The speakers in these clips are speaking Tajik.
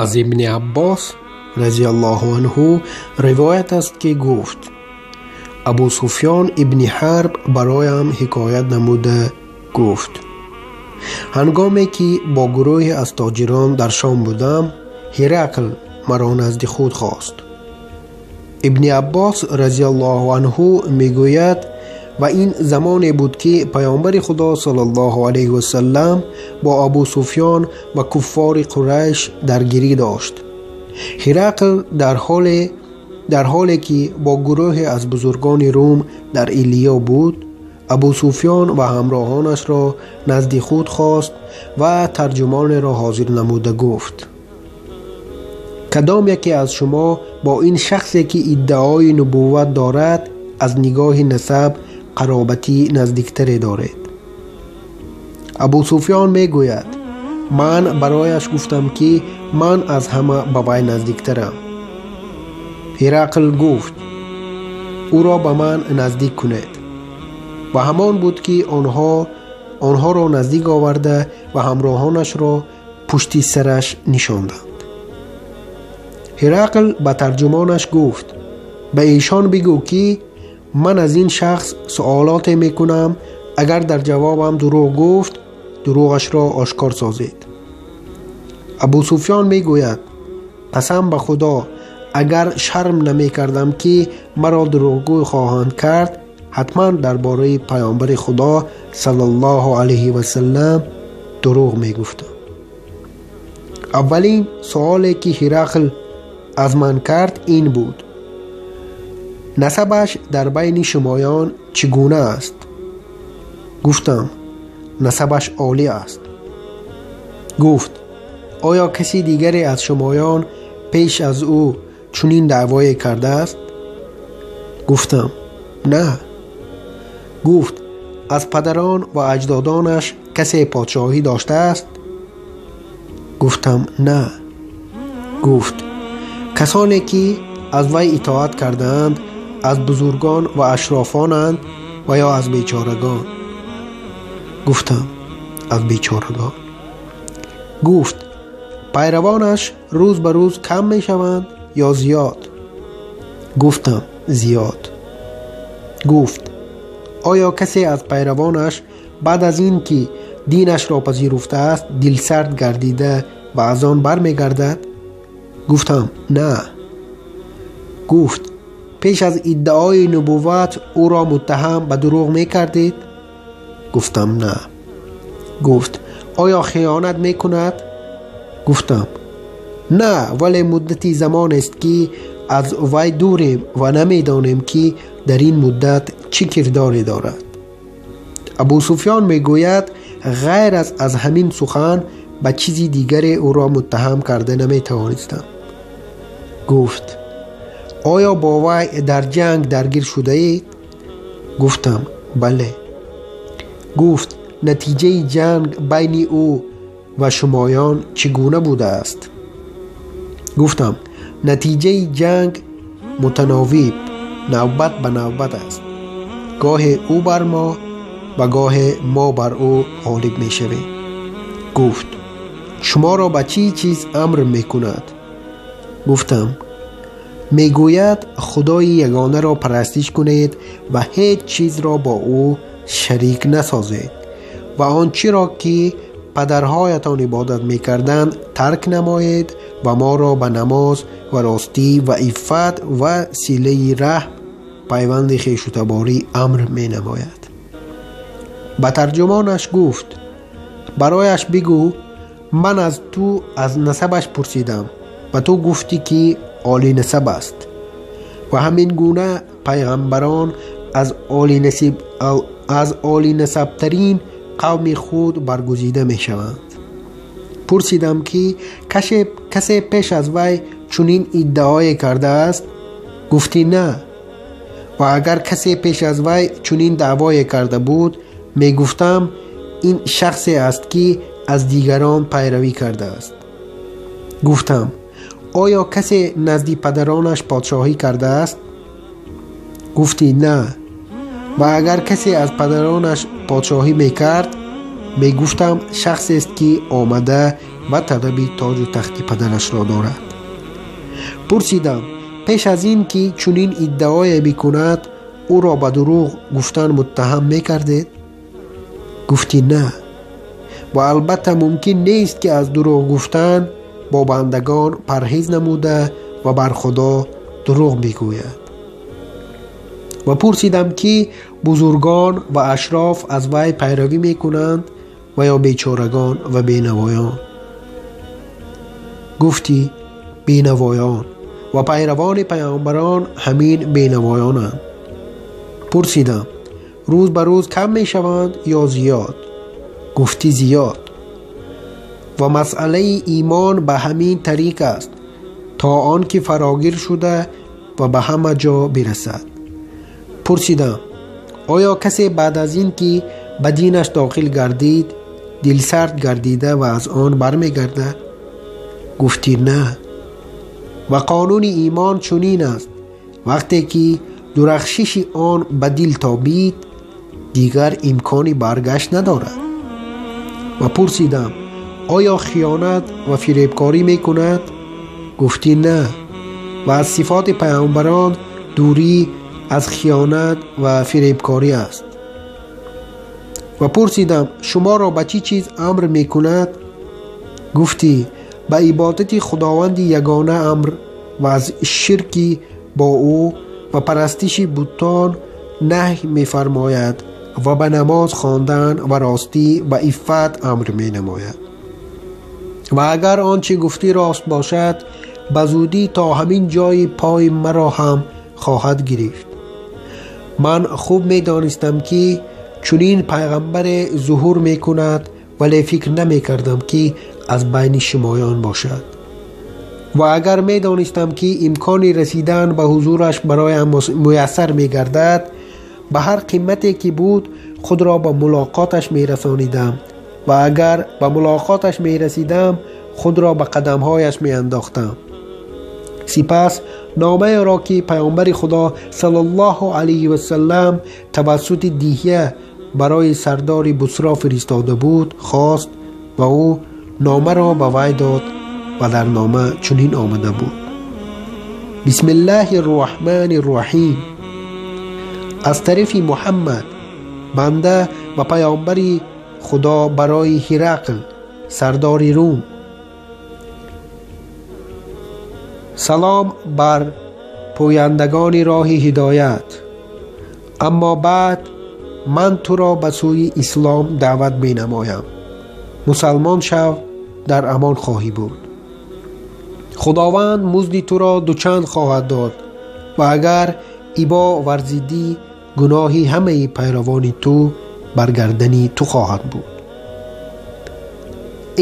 Аз Ибни Аббос разияллоҳу анҳу ривоят аст, ки гуфт: Абу Суфён ибни Ҳарб бароям ҳикоят намуда гуфт: ҳангоме ки бо гурӯҳе аз тоҷирон дар Шом будам, Ҳирақл маро назди худ хост. Ибни Аббос разияллоҳу анҳу мегӯяд: ва ин замоне буд, ки паёмбари Худо саллаллоҳу алайҳи васаллам бо Абу Суфён ва куффори Қурайш даргирӣ дошт. Ҳирақл дар ҳоле ки бо гурӯҳе аз бузургони Рум дар Илиё буд, Абу Суфён ва ҳамроҳонашро назди худ хост ва тарҷумонеро ҳозир намуда гуфт: кадом яке аз шумо бо ин шахсе ки иддаои нубувват дорад аз нигоҳи насаб қаробатӣ наздиктаре доред? Абу Суфён мегӯяд: ман барояш гуфтам, ки ман аз ҳама ба вай наздиктарам. Ҳирақл гуфт: ӯро ба ман наздик кунед. Ва ҳамон буд, ки онҳоро наздик оварда ва ҳамроҳонашро пушти сараш нишонданд. Ҳирақл ба тарҷумонаш гуфт: ба эшон бигӯ, ки ман аз ин шахс суолоте мекунам, агар дар ҷавобам дурӯғ гуфт, дурӯғашро ошкор созед. Абу Суфён мегӯяд: қасам ба Худо, агар шарм намекардам, ки маро дурӯғгӯй хоҳанд кард, ҳатман дар бораи паёмбари Худо саллаллоҳу алайҳи васаллам дурӯғ мегуфтам. Аввалин суоле, ки Ҳирақл аз ман кард, ин буд: насабаш дар байни шумоён чӣ гуна аст? Гуфтам: насабаш олӣ аст. Гуфт: оё каси дигаре аз шумоён пеш аз ӯ чунин даъвое кардааст? Гуфтам: на. Гуфт: аз падарон ва аҷдодонаш касе подшоҳӣ доштааст? Гуфтам: на. Гуфт: касоне ки аз вай итоат кардаанд аз бузургон ва ашрофонанд ва ё аз бечорагон? Гуфтам: аз бечорагон. Гуфт: пайравонаш рӯз ба рӯз кам мешаванд ё зиёд? Гуфтам: зиёд. Гуфт: оё касе аз пайравонаш баъд аз ин ки динашро пазируфтааст дилсард гардида ва аз он бармегардад? Гуфтам: на. Гуфт: пеш аз иддаои нубувват ӯро муттаҳам ба дурӯғ мекардед? Гуфтам: на. Гуфт: оё хиёнат мекунад? Гуфтам: на, вале муддати замонест, ки аз вай дурем ва намедонем, ки дар ин муддат чӣ кирдоре дорад. Абу Суфён мегӯяд: ғайр аз ҳамин сухан ба чизи дигаре ӯро муттаҳам карда наметавонистам. Гуфт: оё бо вай дар ҷанг даргир шудаед? Гуфтам: бале. Гуфт: натиҷаи ҷанг байни ӯ ва шумоён чӣ гуна будааст? Гуфтам: натиҷаи ҷанг мутановиб, навбат ба навбат аст. Гоҳе ӯ бар мо ва гоҳе мо бар ӯ ғолиб мешавем. Гуфт: шуморо ба чӣ чиз амр мекунад? Гуфтам: мегӯяд Худои ягонаро парастиш кунед ва ҳеҷ чизро бо ӯ шарик насозед ва он чиро ки падарҳоятон ибодат мекарданд тарк намоед ва моро ба намоз ва ростӣ ва иффат ва силаи раҳм пайванди хешутаборӣ амр менамояд. Ба тарҷумонаш гуфт: барояш бигӯ, ман аз ту аз насабаш пурсидам ва ту гуфтӣ, ки олинасаб аст. Ва ҳамин гуна пайғамбарон аз олинасабтарин қавми худ баргузида мешаванд. Пурсидам, ки касе пеш аз вай чунин иддаое кардааст? Гуфтӣ: на. Ва агар касе пеш аз вай чунин даъвое карда буд, мегуфтам, ин шахсе аст, ки аз дигарон пайравӣ кардааст. Гуфтам: оё касе назди падаронаш подшоҳӣ кардааст? Гуфтӣ: на. Ва агар касе аз падаронаш подшоҳӣ мекард, мегуфтам, шахсест, ки омада ва талаби тоҷу тахти падарашро дорад. Пурсидам, пеш аз ин ки чунин иддаое бикунад, ӯро ба дурӯғ гуфтан муттаҳам мекардед? Гуфтӣ на. Ва албатта мумкин нест ки аз дурӯғ гуфтан бо бандагон парҳез намуда ва бар Худо дурӯғ бигӯяд. Ва пурсидам ки бузургон ва ашроф аз вай пайравӣ мекунанд ва ё бечорагон ва бенавоён? Гуфтӣ бенавоён ва пайравони паёмбарон ҳамин бенавоёнанд. Пурсидам, рӯз ба рӯз кам мешаванд ё зиёд? Гуфтӣ зиёд. Ва масъалаи имон ба ҳамин тариқ аст, то он ки фарогир шуда ва ба ҳама ҷо бирасад. Пурсидам, оё касе баъд аз ин ки ба динаш дохил гардид, дилсард гардида ва аз он бармегардад? Гуфтӣ на. Ва қонуни имон чунин аст, вақте ки дурахшиши он ба дил тобид, дигар имкони баргашт надорад. Ва пурсидам, оё хиёнат ва фиребкорӣ мекунад? Гуфтӣ на. Ва аз сифоти паёмбарон дурӣ аз хиёнат ва фиребкорӣ аст. Ва пурсидам, шуморо ба чӣ чиз амр мекунад? Гуфтӣ ба ибодати Худованди ягона амр ва аз ширки бо ӯ ва парастиши бутон наҳй мефармояд ва ба намоз хондан ва ростӣ ва иффат амр менамояд. Ва агар он чӣ гуфтӣ рост бошад, ба зудӣ то ҳамин ҷои пои маро ҳам хоҳад гирифт. Ман хуб медонистам ки чунин пайғамбаре зуҳур мекунад, вале фикр намекардам ки аз байни шумоён бошад. Ва агар медонистам ки имкони расидан ба ҳузураш бароям муяссар мегардад, ба ҳар қимате ки буд худро ба мулоқоташ мерасонидам ва агар ба мулоқоташ мерасидам, худро ба қадамҳояш меандохтам. Сипас номаеро ки паёмбари Худо саллаллоҳу алайҳи васаллам тавассути Диҳя барои сардори Бусро фиристода буд хост ва ӯ номаро ба вай дод ва дар нома чунин омада буд: бисмиллаҳи рраҳмани рраҳим. Аз тарафи Муҳаммад, банда ва паёмбари Худо барои Ҳирақл, сардори Рум. Салом бар пӯяндагони роҳи ҳидоят. Аммо баъд ман туро ба сӯи ислом даъват менамоям. Мусалмон шав, дар амон хоҳӣ буд. Худованд музди туро дучанд хоҳад дод ва агар ибо варзидӣ, гуноҳи ҳамаи пайравони ту бар гардани ту хоҳад буд.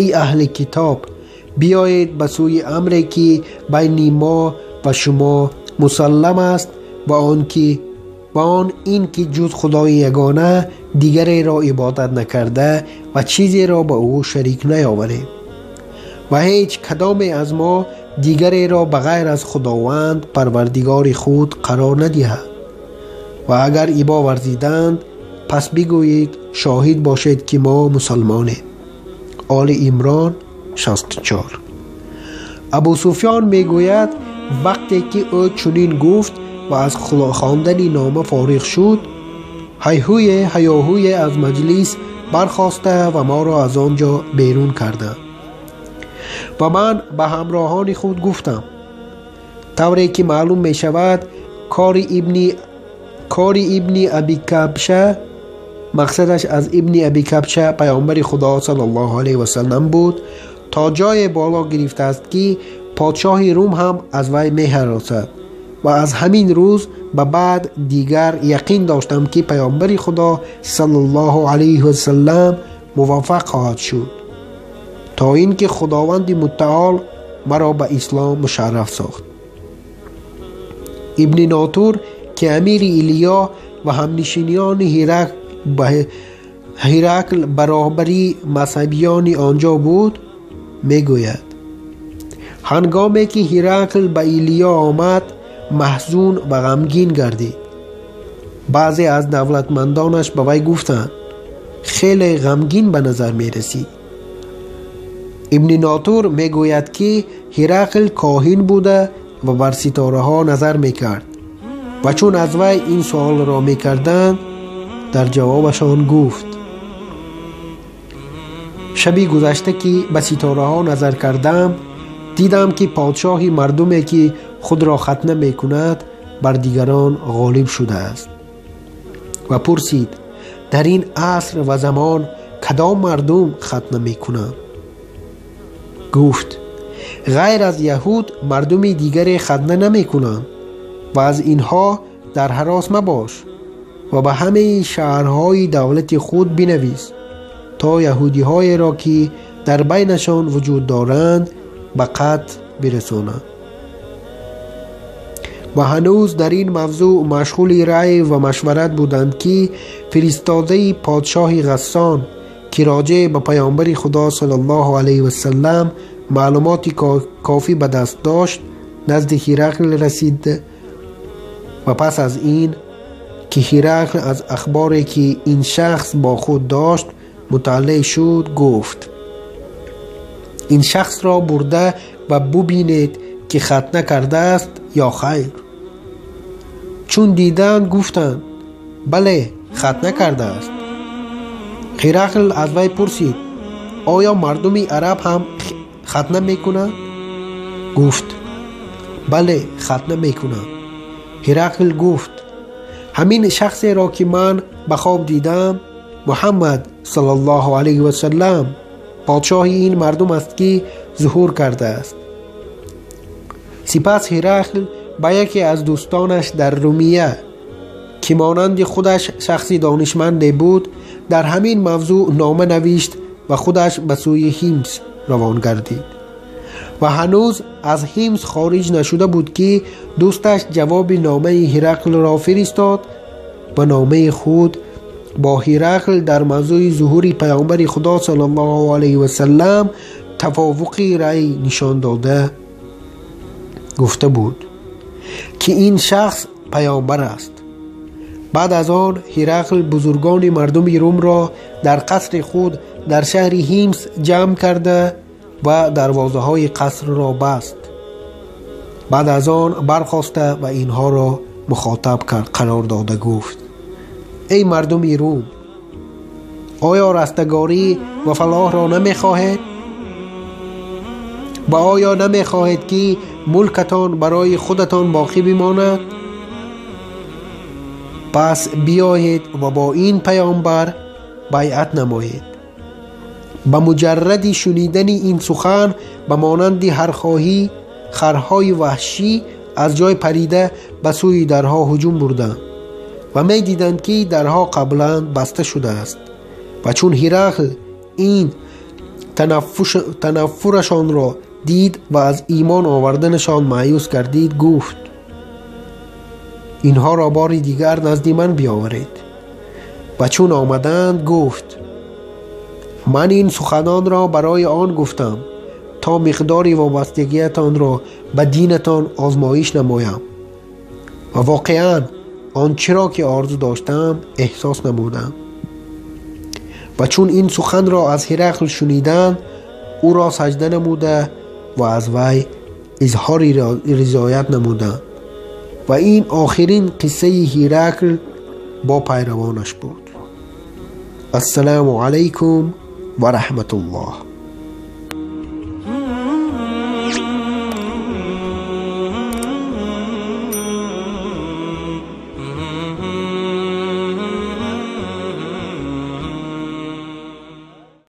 Эй аҳли китоб, биёед ба сӯи амре ки байни мо ва шумо мусаллам аст ва он ин ки ҷуз Худои ягона дигареро ибодат накарда ва чизеро ба ӯ шарик наёварем ва ҳеҷ кадоме аз мо дигареро ба ғайр аз Худованд парвардигори худ қарор надиҳад. Ва агар ибо варзиданд, пас бигӯед шоҳид бошед ки мо мусалмонем. Оли Имрон 64. Абу Суфён мегӯяд, вақте ки ӯ чунин гуфт ва аз хондани нома фориғ шуд, ҳайҳӯе ҳаёҳӯе аз маҷлис бархоста ва моро аз он ҷо берун карданд. Ва ман ба ҳамроҳони худ гуфтам, тавре ки маълум мешавад, кори ибни Аби Кабша, мақсадаш аз ибни Аби Кабша паёмбари Худо саллаллоҳу алайҳи васаллам буд, то ҷое боло гирифтааст ки подшоҳи Рум ҳам аз вай меҳаросад. Ва аз ҳамин рӯз ба баъд дигар яқин доштам ки паёмбари Худо саллаллоҳу алайҳи васаллам муваффақ хоҳад шуд, то ин ки Худованди муттаол маро ба ислом мушарраф сохт. Ибни Нотур ки амири Илиё ва ҳамнишиниёни Ҳиракл ба роҳбарии мазҳабиёни он ҷо буд, мегӯяд: ҳангоме ки Ҳиракл ба Илиё омад, маҳзун ва ғамгин гардид. Баъзе аз давлатмандонаш ба вай гуфтанд: хеле ғамгин ба назар мерасӣ. Ибни Нотур мегӯяд, ки Ҳирақл коҳин буда ва бар ситораҳо назар мекард ва чун аз вай ин суолро мекарданд, дар ҷавобашон гуфт: шаби гузашта, ки ба ситораҳо назар кардам, дидам, ки подшоҳи мардуме, ки худро хатна мекунад, бар дигарон ғолиб шудааст. Ва пурсид: дар ин аср ва замон кадом мардум хатна мекунанд? Гуфт: ғайр аз яҳуд мардуми дигаре хатна намекунанд ва аз инҳо дар ҳарос мабош ва ба ҳамаи шаҳрҳои давлати худ бинавис, то яҳудиҳоеро, ки дар байнашон вуҷуд доранд, ба қатл бирасонанд. Ва ҳанӯз дар ин мавзӯъ машғули рай ва машварат буданд, ки фиристодаи подшоҳи Ғассон, ки роҷеъ ба паёмбари Худо саллаллоҳу алайҳи васаллам маълумоти кофӣ ба даст дошт, назди Ҳирақл расид. Ва пас аз ин ки Ҳирақл аз ахборе, ки ин шахс бо худ дошт, муталлеъ шуд, гуфт: ин шахсро бурда ва бубинед, ки хатна кардааст ё хайр. Чун диданд, гуфтанд: бале, хатна кардааст. Ҳирақл аз вай пурсид: оё мардуми араб ҳам хатна мекунанд? Гуфт: бале, хатна мекунанд. Ҳирақл гуфт: ҳамин шахсеро, ки ман ба хоб дидам, Муҳаммад саллаллоҳу алайҳи васаллам, подшоҳи ин мардум аст, ки зуҳур кардааст. Сипас Ҳирақл ба яке аз дӯстонаш дар Румия, ки монанди худаш шахси донишманде буд, дар ҳамин мавзӯъ нома навишт ва худаш ба сӯи Ҳимс равон гардид. Ва ҳанӯз аз Ҳимс хориҷ нашуда буд, ки дӯсташ ҷавоби номаи Ҳирақлро фиристод ва номаи худ бо Ҳирақл дар мавзӯи зуҳури паёмбари Худо саллаллоҳу алайҳи васаллам тавофуқи рай нишон дода гуфта буд, ки ин шахс паёмбар аст. Баъд аз он Ҳирақл бузургони мардуми Румро дар қасри худ дар шаҳри Ҳимс ҷамъ карда ва дарвозаҳои қасрро баст. Баъд аз он бархоста ва инҳоро мухотаб қарор дода гуфт: эй мардуми Рум, оё растагорӣ ва фалоҳро намехоҳед? Ва оё намехоҳед, ки мулкатон барои худатон боқӣ бимонад? Пас биёед ва бо ин паёмбар байъат намоед. Ба муҷарради шунидани ин сухан ба монанди ҳархоҳӣ харҳои ваҳшӣ аз ҷой парида ба сӯи дарҳо ҳуҷум бурданд ва медиданд, ки дарҳо қаблан баста шудааст. Ва чун Ҳирақл ин танаффурашонро дид ва аз имон оварданашон маъюс гардид, гуфт: инҳоро бори дигар назди ман биёваред. Ва чун омаданд, гуфт: ман ин суханонро барои он гуфтам, то миқдори вобастагиятонро ба динатон озмоиш намоям ва воқеан он чиро, ки орзу доштам, эҳсос намудам. Ва чун ин суханро аз Ҳирақл шуниданд, ӯро саҷда намуда ва аз вай изҳори ризоят намуданд. Ва ин охирин қиссаи Ҳирақл бо пайравонаш буд. Ассалому алайкум ва раҳматуллоҳ.